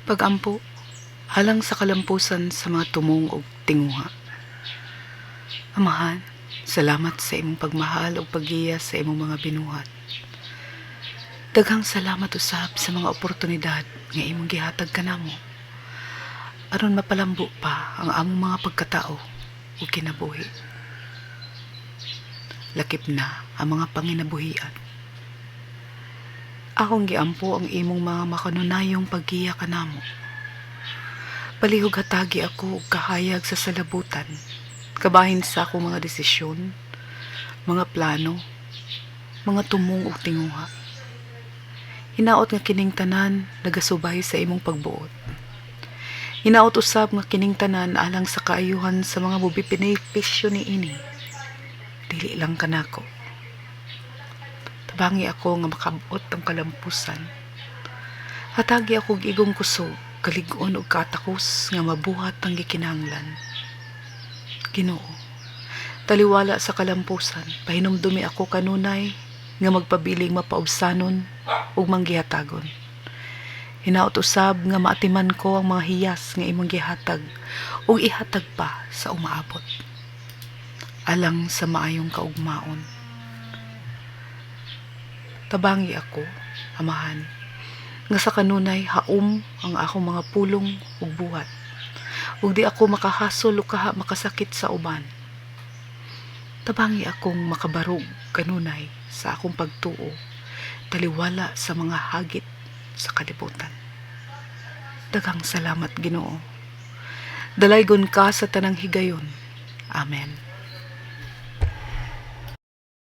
Pag-ampo alang sa kalampusan sa mga tumong ug tinguha. Amahan, salamat sa imong pagmahal ug paggiya sa imong mga binuhat. Daghang salamat usab sa mga oportunidad nga imong gihatag kanamo aron mapalambo pa ang among mga pagkatao ug kinabuhi. Lakip na ang mga panginabuhian. Akong giampo ang imong mga makanunayong paggiya kanamo. Palihog hatagi ako og kahayag sa salabutan, kabahin sa akong mga desisyon, mga plano, mga tumong ug tinguha. Hinaot nga kining tanan nagasubay sa imong pagbuot. Hinaot usab nga kining tanan alang sa kaayuhan sa mga mubenepisyo niini. Dili lang kanako. Tabangi ako nga makab-ot ang kalampusan. Hatagi ako og igong kusog, kalig-on ug katakos nga mabuhat ang gikinahanglan. Ginoo, taliwala sa kalampusan, pahinumdumi ako kanunay nga magpabiling mapaubsanon ug manggihatagon. Hinaot usab nga maatiman ko ang mga hiyas nga imong gihatag ug ihatag pa sa umaabot. Alang sa maayong kaugmaon. Tabangi ako, Amahan, nga sa kanunay haom ang akong mga pulong ug buhat. Ug di ako makahasol o kaha makasakit sa uban. Tabangi akong makabarog kanunay sa akong pagtuo, taliwala sa mga hagit sa kalibutan. Daghang salamat, Ginoo. Dalaygon ka sa tanang higayon. Amen.